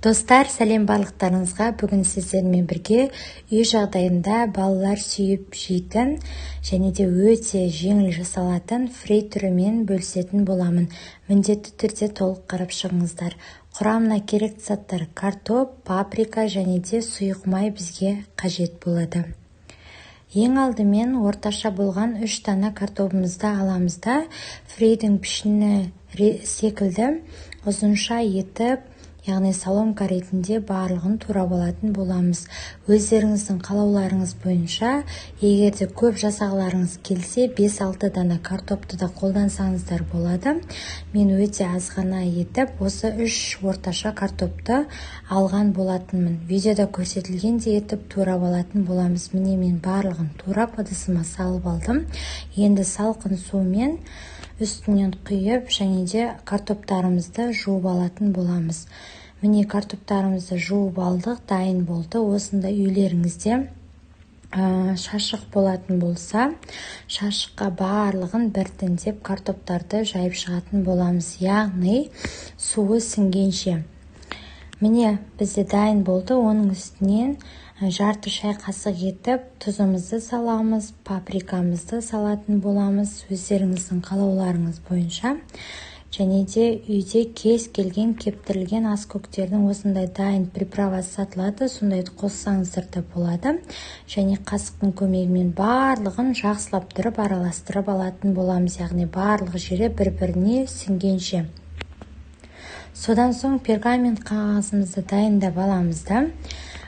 Достар, сәлем барлықтарыңызға. Бүгін сіздермен бірге үй жағдайында балалар сүйіп жейтін және де өте жеңіл жасалатын фри түрімен бөлісетін боламын. Міндетті түрде толық қарап шығыңыздар. Құрамына керекті заттар: картоп, паприка және де сұйық май бізге қажет болады. Ең алдымен орташа болған 3 дана картобымызды аламыз да, фридің пішіні секілді ұзынша етіп, яғни соломка ретінде барлығын турап алатын боламыз. Өздеріңіздің қалауларыңыз бойынша, егер де көп жасағыларыңыз келсе, 5-6 дана картопты да қолдансаңыздар болады. Мен өте аз ғана етіп, осы 3 орташа картопты алған болатынмын. Видеода көрсетілгендей етіп турап алатын боламыз. Міне, мен барлығын турап ыдысыма салып алдым. Енді салқын сумен үстінен құйып және де картоптарымызды жуып алатын боламыз. Міне, картоптарымызды жуып алдық, дайын болды. Осында үйлеріңізде шашық болатын болса, шашыққа барлығын біртіндеп картоптарды жайып шығатын боламыз, яғни суы сіңгенше. Міне, бізде дайын болды. Оның үстінен жарты шай қасық етіп тұзымызды саламыз, паприкамызды салатын боламыз, өздеріңіздің қалауларыңыз бойынша. Және де үйде кез келген кептірілген ас көктердің осындай дайын приправасы сатылады, сондайды қоссаңыздар да болады. Және қасықтың көмегімен барлығын жақсылап тұрып араластырып алатын боламыз, яғни барлық жері бір-біріне сіңгенше. Содан соң пергамент қағазымызды дайындап аламыз да,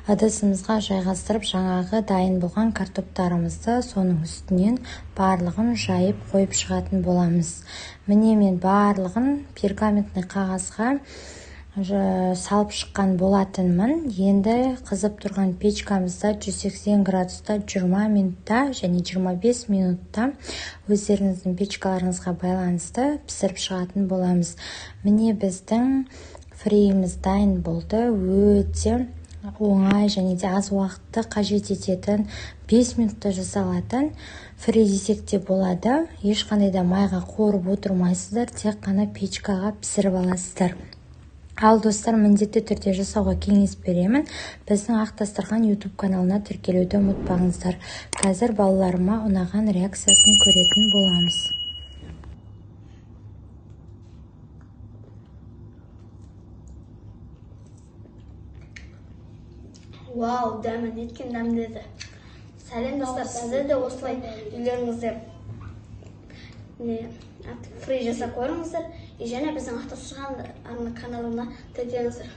ыдысымызға жайғастырып, жаңағы дайын болған картоптарымызды соның үстінен барлығын жайып қойып шығатын боламыз. Міне, мен барлығын пергаментный қағазға салып шыққан болатынмын. Енді қызып тұрған печкамызда 180 градуста 20 минутта және 25 минутта өздеріңіздің печкаларыңызға байланысты пісіріп шығатын боламыз. Міне, біздің фриіміз дайын болды. Өте оңай және де аз уақытты қажет ететін, 5 минутта жасалатын фри десек те болады. Ешқандай да майға қуырып отырмайсыздар, тек қана печкаға пісіріп аласыздар. Ал достар, міндетті түрде жасауға кеңес беремін. Біздің Ақ дастархан YouTube каналына тіркелуді ұмытпаңыздар. Қазір балаларыма ұнаған реакциясын көретін боламыз. Вау, дәмі неткен дәмді еді. Сәлем достар, сіздер де осылай үйлеріңізде фри жасап көріңіздер. Және біздің Ақ дастархан каналына тіркеліңіздер.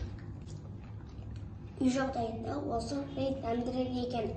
Үй жағдайында осы фри дәмдірек екен.